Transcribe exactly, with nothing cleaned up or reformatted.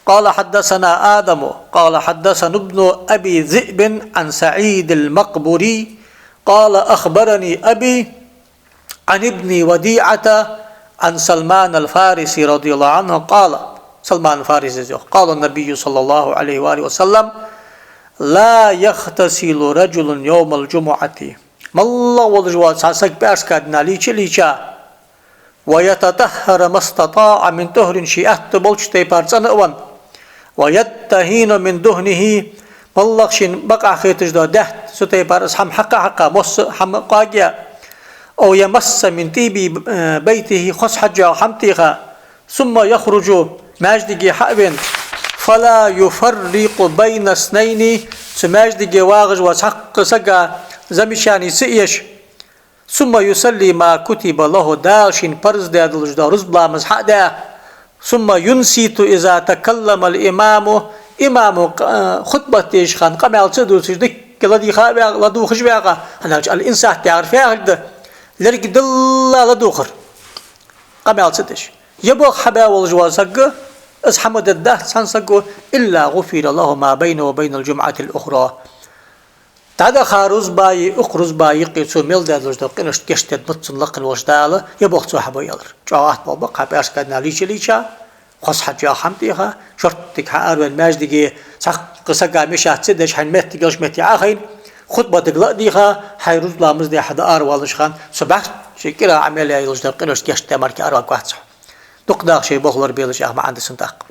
قال حدثنا آدم قال حدثنا ابن أبي ذئب عن سعيد المقبري قال أخبرني أبي عن ابن وديعة عن سلمان الفارسي رضي الله عنه قال، Салман Фарисис йоах, قال النبي صلى الله عليه وآله وسلم: لا يغتسل رجل يوم الجمعة. МоллагӀа волаш вола цхьа саг пӀаьраска дийнахьа лийча а лийча, ويتطهر ما استطاع من طهر, ший аьттув болча тайпара цӀена а венна, ويدهن من دهنه, моллагӀа шийна бакъахьа хеташ дола даьтта, цу тайпара из хӀама хьакха а хьакха, мосса а хӀама а къоага а, أو يمس من طيب بيته, хоза хьаж йоагӀа хӀама теха, ثم يخرج, маьждиге хьа а вена, فلا يفرق بين اثنين, цу маьждиге вагӀаш вола цхьаккха сага замечани ца еш, ثم يصلي ما كتب له, Дала шийна парз даь долаш дола рузба ламаз хьа а даь, ثم ينصت إذا تكلم الإمام, имамо къ-, хутбат деча хана къамаьл ца дувцаш, дикка ладийгӀа а вагӀа, ладувгӀаш а вагӀа, хӀана аьлча الإنصات яхар фу яхилга да, лерг дилла ладувгӀар, къамаьл ца деш. Ер болх хьабаь волаш вола саг, из хӀама дергдац цхьан саго, إلا غفر له ما بينه وبين الجمعة الأخرى. ДӀадаха рузбаи укх рузбаи юкъе цо мел даь долаш дола къиношта гешт дергда цунна лакхе волча Дала, ер болх цо хьабу аьлар. ЧӀоагӀа атта болх ба, хьа пӀаьраска дийнахьа лийча а лийча, хоза хьаж йоагӀа хӀама теха, шорттига хьааравена маьждиге, цхьаккха сага мешать ца деш, хьайна моттиг йолча метте Ӏохайна, хутбатага ла а дийгӀа, хьай рузба ламаз даь хьа дӀааравоалаш хана, цу бӀаьрча кӀира Ӏамал яь йолаш дола къиношта гешт даь мара араваргвац хьо. Дукха наха шоай болх лорабелаш, яха маӀан да цун тӀаккха.